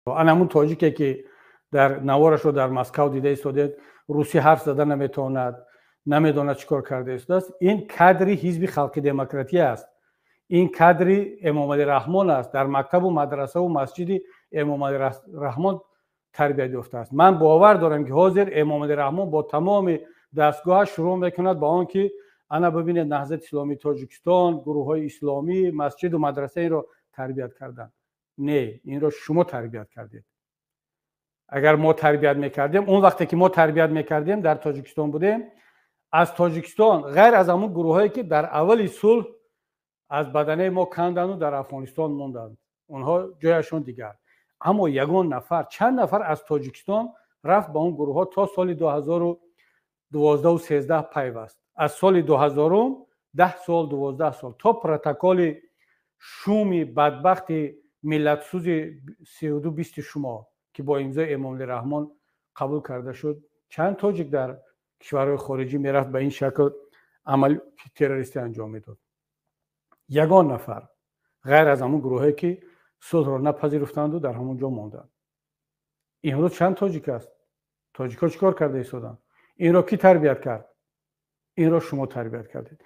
Ана ҳамун тоҷике, ки дар наворашро дар Москав дида истодед, русӣ ҳарф зада наметавонад, намедонад чӣ кор карда истодааст. Ин кадри Ҳизби Халқи Демократия аст, ин кадри Эмомалӣ Раҳмон аст, дар мактабу мадрасаву масҷиди Эмомалӣ Раҳмон тарбият ёфтааст. Ман бовар дорам, ки ҳозир Эмомалӣ Раҳмон бо тамоми дастгоҳаш шурӯъ мекунад ба он ки ана бибинед, Наҳзати Исломии Тоҷикистон, гурӯҳҳои исломӣ, масҷиду мадраса инро тарбият карданд. Не, инро шумо тарбият кардед. Агар мо тарбият мекардем, он вақте ки мо тарбият мекардем, дар Тоҷикистон будем, аз Тоҷикистон ғайр аз ҳамун гурӯҳҳое, ки дар аввали сулҳ аз баданаи мо кандану дар Афғонистон монданд, онҳо ҷояшон дигар. Аммо ягон нафар, чанд нафар аз Тоҷикистон рафт ба он гурӯҳҳо, то соли 2012-13 пайваст? Аз соли 2000-ум 10 сол, 12 сол то протоколи шуми бадбахти миллатсӯзи 32-20 шумо, ки бо имзои Эмомалӣ Раҳмон қабул карда шуд, чанд тоҷик дар кишварҳои хориҷӣ мерафт, ба ин шакл амали террористӣ анҷом медод? Ягон нафар, ғайр аз ҳамун гурӯҳое, ки сулҳро напазируфтанду дар ҳамон ҷо монданд. Имрӯз чанд тоҷик аст? Тоҷикҳо чӣ кор карда истоданд? Инро кӣ тарбият кард? Инро шумо тарбият кардед.